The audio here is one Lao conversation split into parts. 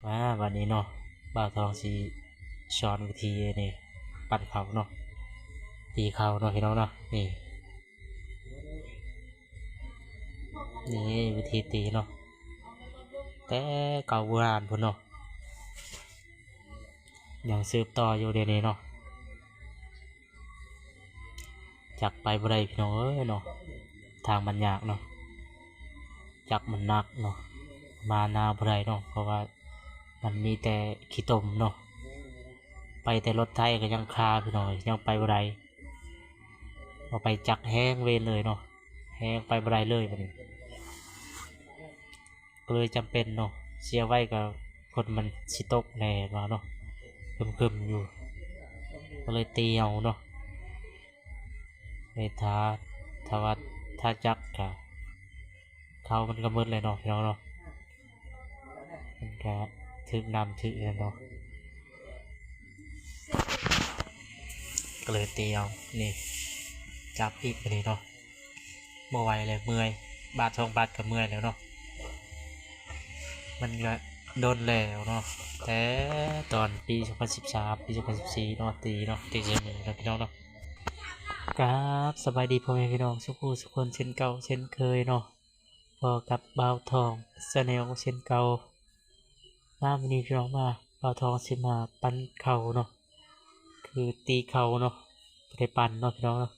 ມາບັດນີ້ເນາະ ບ່າວທອງຊິສອນວິທີນີ້ ປັ່ນເຂົ້າເນາະ ຕີເຂົ້າເນາະ ພີ່ນ້ອງເນາະ. ນີ້ ນີ້ວິທີຕີເນາະ ແຕ່ເກົ່າບູຮານພຸ້ນເນາະ ຍັງສືບຕໍ່ຢູ່ດຽວນີ້ເນາະ. ຈັກໄປບໍ່ໄດ້ພີ່ນ້ອງເອີຍເນາະ ທາງມັນຍາກເນາະ ຈັກມັນໜັກເນາະ ມານາບໍ່ໄດ້ເນາະ ເພາະວ່າມັນມີແຕ່ຂີ້ຕົມເນາະ. ໄປແຕ່ລົດໄຖກໍຍັງຄາພີ່ນ້ອງເອີຍ ຍັງໄປບໍ່ໄດ້ ເອົາໄປຈັກແຮງເວນເລີຍເນາະ ແຮງໄປບໍ່ໄດ້ເລີຍບັດນີ້. ກໍເລີຍຈຳເປັນເນາະ ເສຍໄວ້ກໍຝົນມັນຊິຕົກແດ່ວ່າເນາະ ຄຶມໆຢູ່ ກໍເລີຍຕີເອົາເນາະ. ໄປຖ້າ ຖ້າວ່າ ຖ້າຈັກກະ ເຂົ້າມັນກໍໝົດແລ້ວເນາະ ພີ່ນ້ອງເນາະ ມັນກໍຖືກນ້ຳຖືກຫຍັງເນາະ ກໍເລີຍຕີເອົາ. ນີ້ ຈັບອີກບັດນີ້ເນາະ ບໍ່ໄຫວແລ້ວ ເມື່ອຍ ບາດສອງບາດກໍເມື່ອຍແລ້ວເນາະ. ມັນກໍດົນແລ້ວເນາະ ແຕ່ຕອນປີສອງພັນສິບສາມ ປີສອງພັນສິບສີ່ເນາະ ຕີເນາະ ຕີໃສ່ມືເນາະ ພີ່ນ້ອງເນາະ. ກາບສະບາຍດີພໍ່ແມ່ພີ່ນ້ອງສູ່ຜູ້ສູ່ຄົນເຊັ່ນເກົ່າເຊັ່ນເຄີຍເນາະ ພໍ້ກັບບ່າວທອງແຊນແນວເຊັ່ນເກົ່າ. ມາມື້ນີ້ພີ່ນ້ອງ ມາ ບ່າວທອງຊິມາປັ່ນເຂົ້າເນາະ ຄືຕີເຂົ້າເນາະ ບໍ່ໄດ້ປັ່ນເນາະ ພີ່ນ້ອງເນາະ.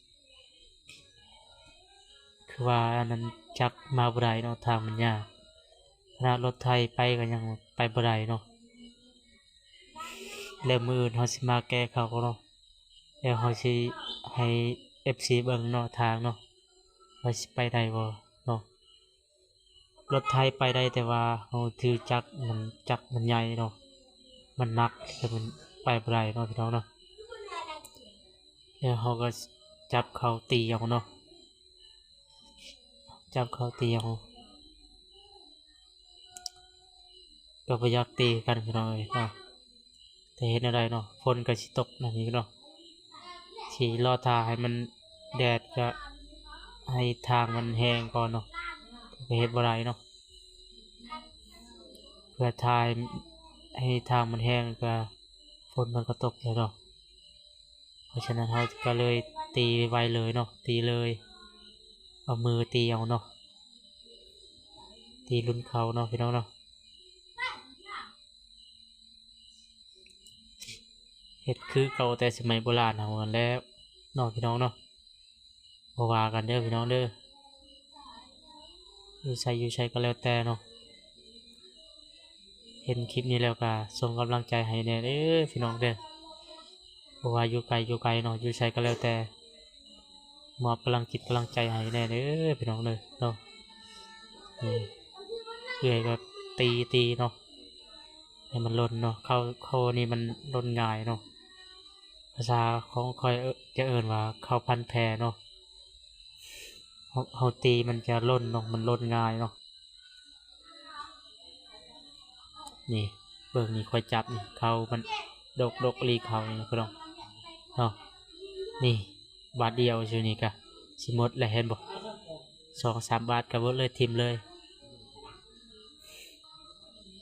ຄືວ່າອັນນັ້ນຈັກມາບໍ່ໄດ້ເນາະ ທາງມັນຍາກ ຂະໜາດລົດໄຖໄປກໍຍັງໄປບໍ່ໄດ້ເນາະ. ແລ້ວມື້ອື່ນເຮົາຊິມາແກ່ເຂົ້າເນາະ ແລ້ວເຮົາຊິໃຫ້ເອັຟຊີເບິ່ງເນາະ ທາງເນາະ ວ່າຊິໄປໄດ້ບໍ່ເນາະ. ລົດໄຖໄປໄດ້ ແຕ່ວ່າເຮົາຖືຈັກ ມັນ ຈັກມັນໃຫຍ່ເນາະ ມັນໜັກ ແຕ່ມັນໄປບໍ່ໄດ້ເນາະ ພີ່ນ້ອງເນາະ. ແລ້ວເຮົາກໍຈັບເຂົ້າຕີເອົາເນາະ ຈັບເຂົ້າຕີເອົາ ກໍບໍ່ຢາກຕີຄືກັນ ພີ່ນ້ອງເອີຍເນາະ. ແຕ່ເຮັດແນວໃດເນາະ ຝົນກໍຊິຕົກນັ້ນອີກເນາະ ຊິລໍຖ້າໃຫ້ມັນແດດ ກະໃຫ້ທາງມັນແຫ້ງກ່ອນເນາະ ກໍເຮັດບໍ່ໄດ້ເນາະ. ເພື່ອຖ້າໃຫ້ທາງມັນແຫ້ງ ກະຝົນມັນກໍຕົກແລ້ວເນາະ. ເພາະສະນັ້ນເຮົາກໍເລີຍຕີໄວໆເລີຍເນາະ ຕີເລີຍ ເອົາມືຕີເອົາເນາະ ຕີລຸ້ນເຂົ້າເນາະ ພີ່ນ້ອງເນາະ. ເຮັດຄືເກົ່າແຕ່ສະໄໝໂບລານເຮົາຫັ້ນແຫຼະເນາະ ພີ່ນ້ອງເນາະ. ບໍ່ວ່າກັນເດີພີ່ນ້ອງເດີ ຢູ່ໃສຢູ່ໃສກໍແລ້ວແຕ່ເນາະ. ເຫັນຄລິບນີ້ແລ້ວກໍສົ່ງກຳລັງໃຈໃຫ້ແດ່ເດີພີ່ນ້ອງເດີ. ບໍ່ວ່າຢູ່ໄກຢູ່ໄກເນາະ ຢູ່ໃສກໍແລ້ວແຕ່ ມອບກຳລັງຈິດກຳລັງໃຈໃຫ້ແດ່ເດີພີ່ນ້ອງເດີເນາະ. ນີ້ເອື້ອຍກໍຕີ ຕີເນາະ ໃຫ້ມັນຫຼົ່ນເນາະ. ເຂົ້າ ເຂົ້ານີ້ມັນຫຼົ່ນງ່າຍເນາະ. ພາສາຂອງຂ້ອຍ ເອີ ຈະເອີ້ນວ່າເຂົ້າພັນແພເນາະ. ເຮົາ ເຮົາຕີມັນຈະຫຼົ່ນເນາະ ມັນຫຼົ່ນງ່າຍເນາະ. ນີ້ເບິ່ງນີ້ ຂ້ອຍຈັບນີ້ ເຂົ້າມັນດົກໆອີ່ຫຼີ ເຂົ້ານີ້ພີ່ນ້ອງເນາະ. ນີ້ບາດດຽວຊື່ນີ້ກະຊິໝົດແລ້ວ ເຫັນບໍ່? ສອງສາມບາດກະເບິດເລີຍ ຖິ້ມເລີຍ.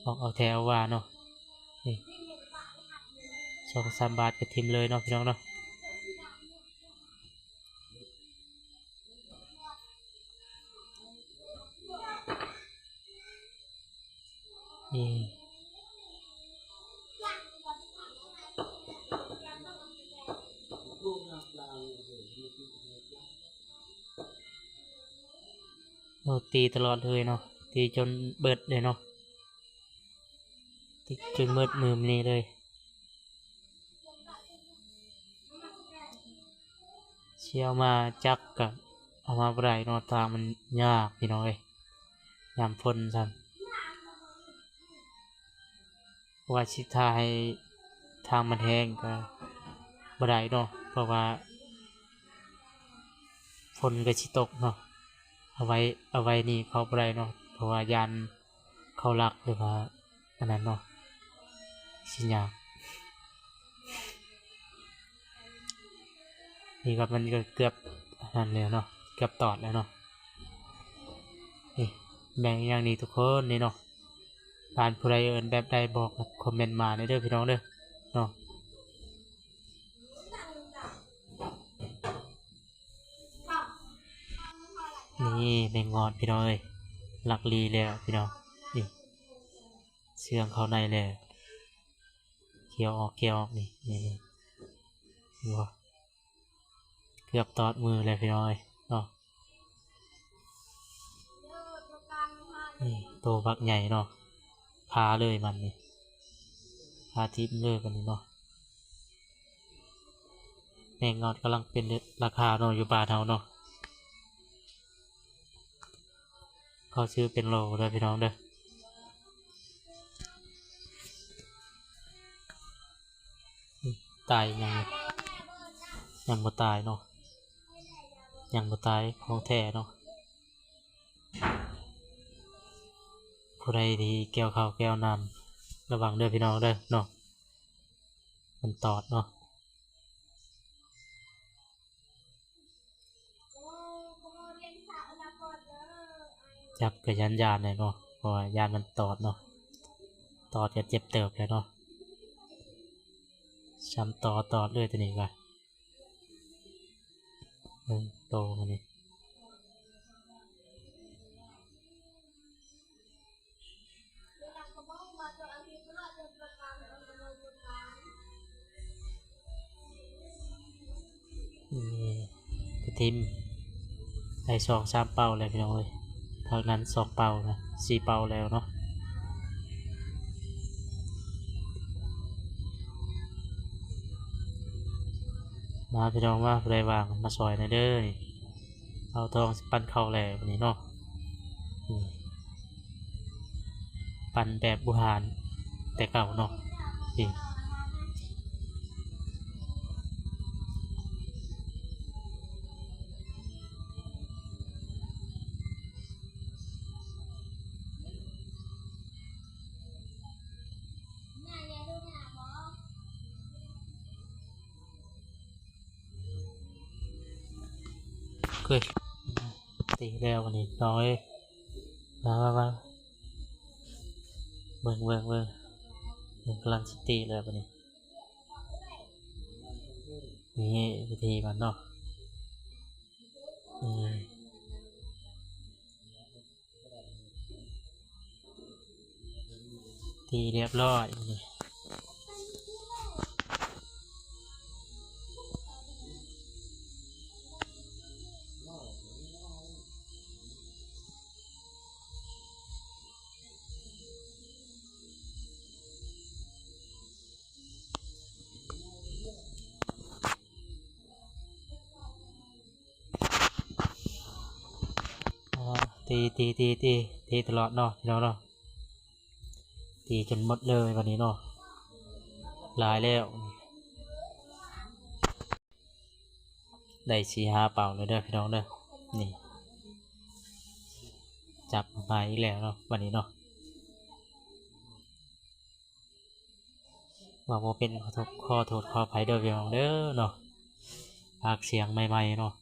ອອກເອົາແທ້ເອົາວ່າເນາະ. ນີ້ສອງສາມບາດກະຖິ້ມເລີຍເນາະ ພີ່ນ້ອງເນາະ. ນີ້ ໂອ້ ຕີຕະຫຼອດເລີຍເນາະ ຕີຈົນເບິດເລີຍເນາະ. ຕິດຈົນໝົດມື້ນີ້ເລີຍ. ຊິເອົາມາຈັກກະເອົາມາບໍ່ໄດ້ເນາະ ທາງມັນຍາກພີ່ນ້ອງເອີຍ ຍາມຝົນຊັ້ນ. ວ່າຊິຖ້າໃຫ້ທາງມັນແຫ້ງກະບໍ່ໄດ້ເນາະ ເພາະວ່າຝົນກະຊິຕົກເນາະ. ເອົາໄວ້ ເອົາໄວ້ນີ້ເຂົ້າບໍ່ໄດ້ເນາະ ເພາະວ່າຢ້ານ ເຂົາລັກ ຫຼືວ່າອັນນັ້ນເນາະ ຊິຍາກ. ນີ້ກໍມັນກໍເກືອບອັນນັ້ນແລ້ວເນາະ ເກືອບຕອດແລ້ວເນາະ. ນີ້ແບ່ງຢ່າງນີ້ທຸກຄົນ ນີ້ເນາະ ທ່ານຜູ້ໃດເອີ້ນແບບໃດ ບອກຄອມເມັນມາແດ່ເດີພີ່ນ້ອງເດີເນາະ. ນີ້ແມງງອດພີ່ນ້ອງເອີຍ ຫຼັກຫຼີແລ້ວພີ່ນ້ອງ. ນີ້ເຊື່ອງເຂົ້າໃນແລ້ວ ເຄຍອອກ ເຄຍອອກ ນີ້ ນີ້ ນີ້ ເຫັນບໍ່? ເກືອບຕອດມືແລ້ວພີ່ນ້ອງເອີຍເນາະ. ນີ້ໂຕບັກໃຫຍ່ເນາະ ພາເລີຍມັນນີ້ ພາຖິ້ມເລີຍບັດນີ້ເນາະ. ແມງງອດກຳລັງເປັນລາຄາເນາະ ຢູ່ບ້ານເຮົາເນາະ. ເຂົາຊື້ເປັນໂລເດີພີ່ນ້ອງເດີ. ຕາຍຍັງ ຍັງບໍ່ຕາຍເນາະ ຍັງບໍ່ຕາຍ ຂອງແທ້ເນາະ. ຜູ້ໃດທີ່ກ່ຽວເຂົ້າກ່ຽວນ້ຳ ລະວັງເດີພີ່ນ້ອງເດີເນາະ ມັນຕອດເນາະ. ຈັບກໍຢ້ານໆແຫຼະເນາະ ເພາະວ່າຢ້ານມັນຕອດເນາະ ຕອດກໍເຈັບເຕີບແຫຼະເນາະ. ຊ້ຳຕໍ່ຕອດເລີຍໂຕນີ້ກະ ເບິ່ງໂຕມັນນີ້. ນີ້ໄປຖິ້ມໄດ້ສອງສາມເປົາແລ້ວພີ່ນ້ອງເອີຍ. ທາງນັ້ນສອງເປົານະ ສີ່ເປົາແລ້ວເນາະ. ມາພີ່ນ້ອງມາ ຜູ້ໃດວ່າງມາຊ່ອຍແດ່ເດີ. ເອົາທອງຊິປັນເຂົ້າແລ້ວບັດນີ້ເນາະ. ນີ້ ປັນແບບບູຮານແຕ່ເກົ່າເນາະ. ນີ້ ເຄີຍ ຕີແລ້ວບັດນີ້ນ້ອງເອີຍ. ມາ ມາ ມາ ເບິ່ງ ເບິ່ງ ເບິ່ງ ເບິ່ງ ກຳລັງຊິຕີແລ້ວບັດນີ້. ນີ້ວິທີມັນເນາະ. ນີ້ ຕີຮຽບຮ້ອຍ. ອ່າ ຕີ ຕີ ຕີ ຕີ ຕີຕະຫຼອດເນາະ ພີ່ນ້ອງເນາະ. ຕີຈົນໝົດເລີຍບັດນີ້ເນາະ ຫຼາຍແລ້ວ ໄດ້ສີ່ຫ້າເປົາແລ້ວເດີພີ່ນ້ອງເດີ. ນີ້ ຈັບມາອີກແລ້ວເນາະ ບັດນີ້ເນາະ. ເວົ້າບໍ່ເປັນ ຂໍໂທດ ຂໍໂທດຂໍອະໄພເດີພີ່ນ້ອງເດີເນາະ. ພາກສຽງໃໝ່ໆເນາະ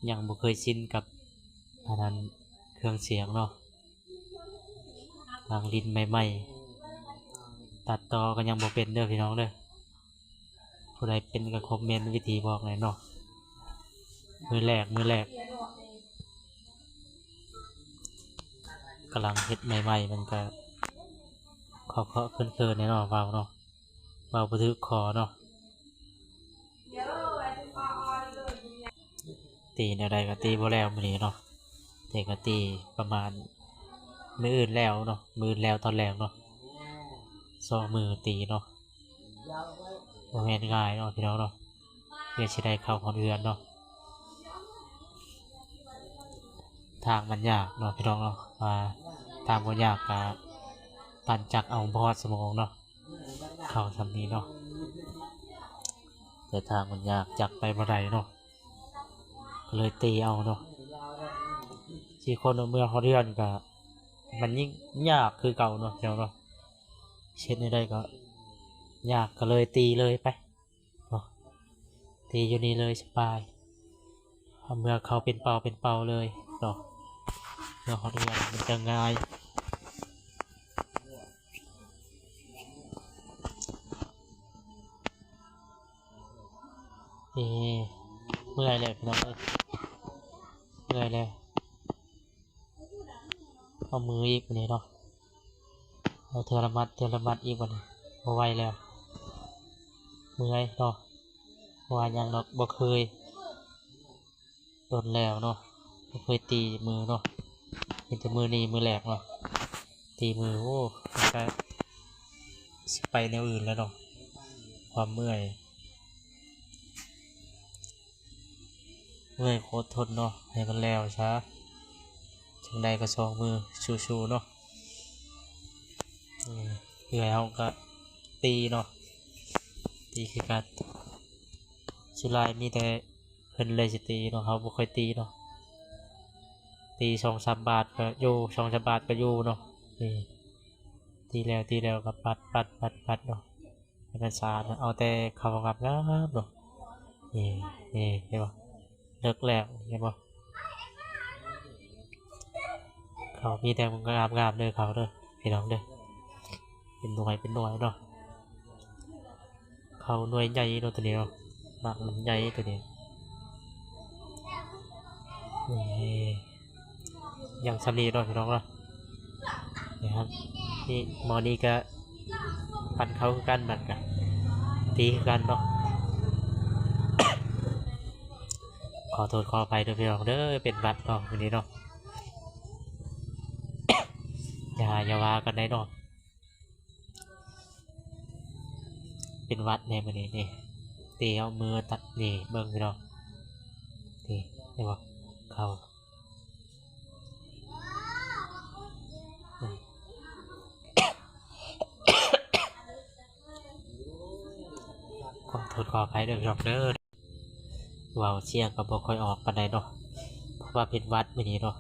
ຍັງບໍ່ເຄີຍຊິນກັບອັນນັ້ນ ເຄື່ອງສຽງເນາະ. ຟັງຫຼິ້ນໃໝ່ໆ ຕັດຕໍ່ກໍຍັງບໍ່ເປັນເດີພີ່ນ້ອງເດີ. ຜູ້ໃດເປັນກໍຄອມເມັນວິທີບອກແດ່ເນາະ. ມື້ແລກ ມື້ແລກ ກຳລັງເຮັດໃໝ່ໆ ມັນກະເຄາະໆເຄີນໆແດ່ເນາະ ເວົ້າເນາະ ເວົ້າບໍ່ຖືກຄໍເນາະ. ຕີແນວໃດກໍຕີບໍ່ແລ້ວມື້ນີ້ເນາະ ແຕ່ກໍຕີປະມານມື້ອື່ນແລ້ວເນາະ ມື້ອື່ນແລ້ວຕອນແລງເນາະ. ສອງມື້ຕີເນາະ ບໍ່ແມ່ນງ່າຍເນາະ ພີ່ນ້ອງເນາະ. ເພື່ອຊິໄດ້ເຂົ້າຮອດເຮືອນເນາະ ທາງມັນຍາກເນາະ ພີ່ນ້ອງເນາະ. ວ່າທາງບໍ່ຍາກກະປັ່ນຈັກເອົາບໍ່ຮອດຊົ່ວໂມງເນາະ ເຂົ້າຊ່ຳນີ້ເນາະ. ແຕ່ທາງມັນຍາກ ຈັກໄປບໍ່ໄດ້ເນາະ ກໍເລີຍຕີເອົາເນາະ. ສີ່ຄົນເມື່ອຮອດເຮືອນກະມັນຍິ່ງຍາກຄືເກົ່າເນາະ ພີ່ນ້ອງເນາະ. ເຮັດແນວໃດກໍຍາກ ກໍເລີຍຕີເລີຍໄປເນາະ ຕີຢູ່ນີ້ເລີຍສະບາຍ. ເອົາເມື່ອເຂົ້າເປັນເປົາເປັນເປົາເລີຍເນາະ ເມື່ອຮອດເຮືອນມັນຈະງ່າຍ. ນີ້ ເມື່ອຍແລ້ວພີ່ນ້ອງເອີຍ ເມື່ອຍແລ້ວ. ເອົາມືອີກບາດນີ້ເນາະ ເອົາເທື່ອລະມັດ ເທື່ອລະມັດອີກບາດນີ້ ບໍ່ໄຫວແລ້ວ ເມື່ອຍເນາະ. ບໍ່ວ່າຫຍັງດອກ ບໍ່ເຄີຍ ດົນແລ້ວເນາະ ບໍ່ເຄີຍຕີມືເນາະ ມີແຕ່ມື້ນີ້ມື້ແລກເນາະ ຕີມື. ໂອ້ ມັນກະຊິໄປແນວອື່ນແລ້ວເນາະ ຄວາມເມື່ອຍ ເມື່ອຍກໍອົດທົນເນາະ ໃຫ້ມັນແລ້ວຊະ ຈັ່ງໃດກໍສອງມື ສູ້ໆເນາະ. ເອື້ອຍເຮົາກໍຕີເນາະ ຕີຄືກັນ ສ່ວນຫຼາຍມີແຕ່ເພິ່ນເລີຍຊິຕີເນາະ ເຮົາບໍ່ຄ່ອຍຕີເນາະ ຕີສອງສາມບາດກໍຢູ່ ສອງສາມບາດກໍຢູ່ເນາະ. ນີ້ ຕີແລ້ວ ຕີແລ້ວກໍປັດ ປັດ ປັດ ປັດເນາະ ໃຫ້ມັນສະອາດເນາະ ເອົາແຕ່ເຂົ້າງາມໆເນາະ. ນີ້ ນີ້ ເຫັນບໍ່ ເລິກແລ້ວ ເຫັນບໍ່ ເຂົ້າມີແຕ່ງາມໆເດີ ເຂົ້າເດີ ພີ່ນ້ອງເດີ ເປັນໜ່ວຍ ເປັນໜ່ວຍເນາະ. ເຂົ້າໜ່ວຍໃຫຍ່ເນາະ ໂຕນີ້ເນາະ ໝາກມັນໃຫຍ່ໂຕນີ້. ນີ້ ຍັງສ່ຳນີ້ເນາະ ພີ່ນ້ອງເນາະ. ນີ້ ໝໍນີ້ກະປັ້ນເຂົ້າຄືກັນ ມັນກະຕີຄືກັນເນາະ. ຂໍໂທດຂໍອະໄພເດີພີ່ນ້ອງເດີ ເປັນຫວັດເນາະມື້ນີ້ເນາະ. ຢ່າ ຢ່າວ່າກັນໄດ໋ເນາະ ເປັນຫວັດແດ່ມື້ນີ້ ນີ້ ຕີເອົາມືຕັດ ນີ້ ເບິ່ງພີ່ນ້ອງ ນີ້ ເຫັນບໍ່ ເຂົ້າ ອືມ ຂໍໂທດຂໍອະໄພເດີພີ່ນ້ອງເດີ. ເວົ້າສຽງກໍບໍ່ຄ່ອຍອອກປານໃດເນາະ ເພາະວ່າເປັນຫວັດມື້ນີ້ເນາະ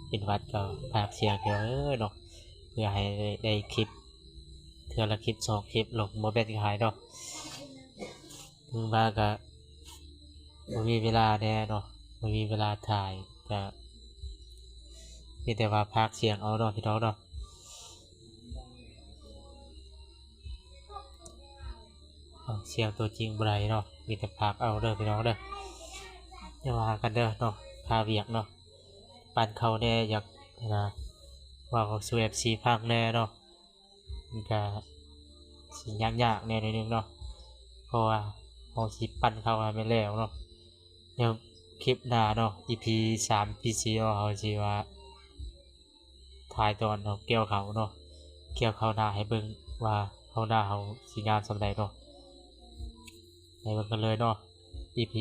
ເປັນຫວັດກໍພາກສຽງເທື່ອເນາະ ເພື່ອໃຫ້ໄດ້ຄລິບ ເທື່ອລະຄລິບສອງຄລິບລົງ ບໍ່ແມ່ນຫາຍເນາະ. ເບິ່ງມາກໍບໍ່ມີເວລາແດ່ເນາະ ບໍ່ມີເວລາຖ່າຍ ກໍມີແຕ່ວ່າພາກສຽງເອົາເນາະ ພີ່ນ້ອງເນາະ. ອາ ສຽງຕົວຈິງບໍ່ໄດ້ເນາະ ມີແຕ່ພາກເອົາເດີພີ່ນ້ອງເດີ. ຢ່າວ່າກັນເດີເນາະ ຄາວຽກເນາະ ປັ້ນເຂົ້າແດ່ ຢາກ ນະ ເວົ້າສູ່ເອັຟຊີຟັງແດ່ເນາະ. ມັນກະຊິຍາກໆແດ່ໜ້ອຍໜຶ່ງເນາະ ເພາະວ່າເຮົາຊິປັ້ນເຂົ້າໃຫ້ມັນແລ້ວເນາະ. ດຽວຄລິບໜ້າເນາະ ອີພີສາມ ອີພີສີ່ເນາະ ເຮົາຊິວ່າ ຖ່າຍຕອນເຮົາກ່ຽວເຂົ້າເນາະ ກ່ຽວເຂົ້ານາໃຫ້ເບິ່ງວ່າເຂົ້ານາເຮົາຊິງາມສ່ຳໃດເນາະ. ໄປເບິ່ງກັນເລີຍເນາະ ອີພີ